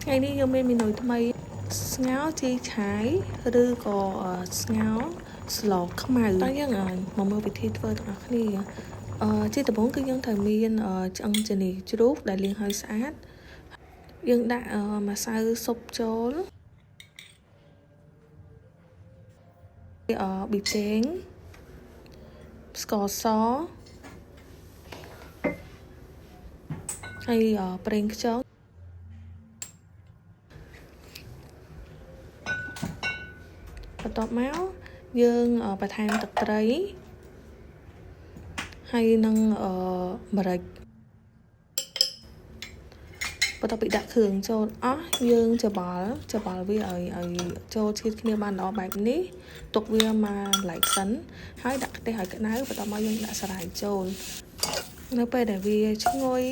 ថ្ងៃនេះយើងមានមេនុយថ្មីស្ងោរជីឆាយឬក៏ស្ងោរស្លខ្មៅតោះយើងមកមើលវិធីធ្វើទាំងអស់គ្នាជាដំបូងគឺយើងត្រូវមានឆ្អឹងជំនីជ្រូកដែលលាងឲ្យស្អាតយើងដាក់ម្សៅស៊ុបចូលប៊ីចេងស្ករសហើយប្រេងខ្យងបន្ទាប់មកយើងបន្ថែមទឹកត្រីហើយនឹងម្រេចបន្ទាប់ពីដាក់គ្រឿងចូលអស់យើងច្របល់វាឲ្យចូលជាតិគ្នាបានល្អបែបនេះទុកវាមកឡែកសិនហើយដាក់ខ្ទះឲ្យក្តៅបន្ទាប់មកយើងដាក់សារាយចូលនៅពេលដែលវាឈ្ងុយ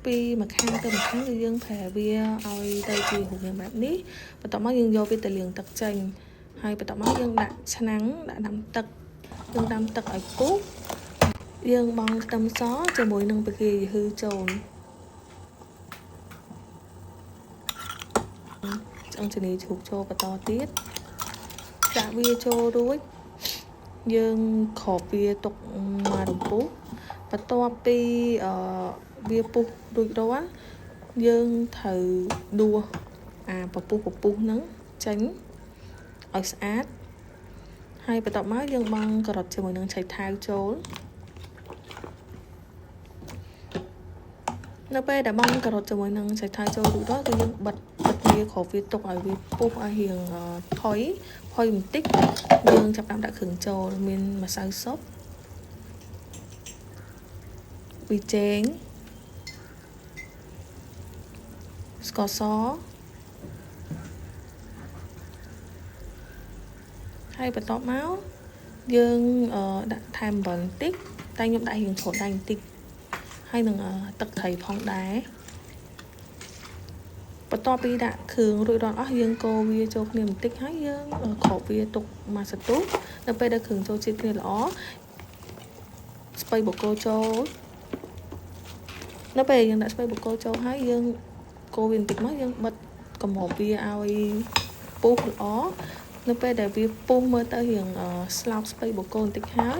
ពីម្ខាងទៅម្ខាងគឺយើងប្រែវាឲ្យទៅជារូបរាងបែបនេះបន្ទាប់មកយើងយកវាទៅលាងទឹកចេញហើយបន្ទាប់មកយើងដាក់ឆ្នាំងដាក់ដាំទឹកយើងដាំទឹកឲ្យពុះយើងបង់ខ្ទឹមសជាមួយនឹងប៊ីកាយហឺចូលឆ្អឹងជំនីជ្រូកចូលបន្តទៀតដាក់វាចូលរួចយើងគ្របវាទុកមួយរំពុះបន្ទាប់ពីវាពុះរួចរាល់យើងត្រូវដួសអាពពុះហ្នឹងចេញឲ្យស្អាតហើយបន្ទាប់មកយើងបង់ការ៉ុតជាមួយនឹងឆៃថាវចូលនៅពេលដែលបង់ការ៉ុតជាមួយនឹងឆៃថាវចូលរួចរាល់គឺយើងបិទវាគ្របវាទុកឲ្យវាពុះឲ្យរៀងផុយបន្តិចយើងចាប់ផ្ដើមដាក់គ្រឿងចូលមានម្សៅស៊ុបប៊ីចេងស្ករសហើយបន្ទាប់មកយើងដាក់ថែមអំបិលបន្តិចតែខ្ញុំដាក់រៀងច្រូតដៃបន្តិចហើយនឹងទឹកត្រីផងដែរបន្ទាប់ពីដាក់គ្រឿងរួចរាល់អស់យើងកូរវាចូលគ្នាបន្តិចហើយយើងគ្របវាទុកមួយសន្ទុះនៅពេលដែលគ្រឿងចូលជាតិគ្នាល្អស្ពៃបូកូចូលនៅពេលយើងដាក់ស្ពៃបូកូចូលហើយយើងកូរវាបន្តិចមកយើងបិទកម្របវាឲ្យពុះល្អនៅពេលដែលវាពុះមើលទៅរៀងស្លោកស្ពៃបូកូបន្តិចហើយ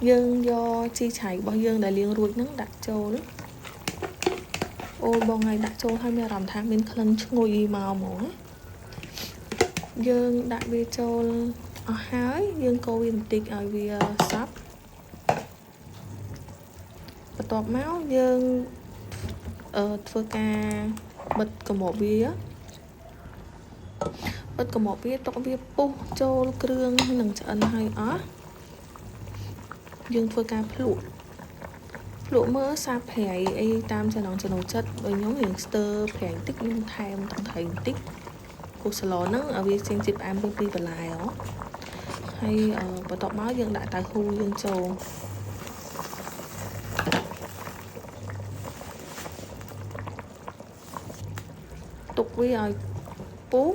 យើងយកជីឆៃរបស់យើងដែលលាងរួចហ្នឹងដាក់ចូលអូបងឲ្យដាក់ចូលហើយមានអារម្មណ៍ថាមានក្លិនឈ្ងុយមកហ្មងយើងដាក់វាចូលអស់ហើយយើងកូរវាបន្តិចឲ្យវាសព្វបន្ទាប់មកយើងធ្វើការបិទកម្របវាទុកវាពុះចូលគ្រឿងនឹងឆ្អិនហើយអស់យើងធ្វើការភ្លក់មើលសាបប្រៃអីតាមចំណងចំណូលចិត្តបើខ្ញុំរៀងស្ទើរប្រៃបន្តិចខ្ញុំថែមទឹកត្រីបន្តិចព្រោះស្លហ្នឹងវាចេញជាតិផ្អែមពីបន្លែហ៎ហើយបន្ទាប់មកយើងដាក់តៅហ៊ូយើងចូលទុកវាឲ្យពុះ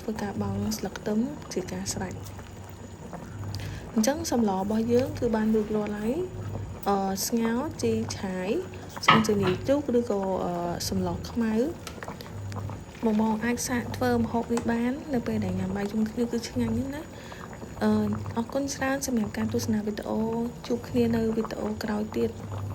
ធ្វើការបង់ស្លឹកខ្ទឹមជាការស្រេចអញ្ចឹងសម្លរបស់យើងគឺបានរួចរាល់ហើយស្ងោរជីឆាយឆ្អឹងជំនីជ្រូកឬក៏សម្លខ្មៅបងអាចសាកធ្វើម្ហូបនេះបាននៅពេលដែលញ៉ាំបាយជុំគ្នាគឺឆ្ងាញ់ណាស់ណាអរគុណច្រើនសម្រាប់ការទស្សនាវីដេអូជួបគ្នានៅវីដេអូក្រោយទៀត។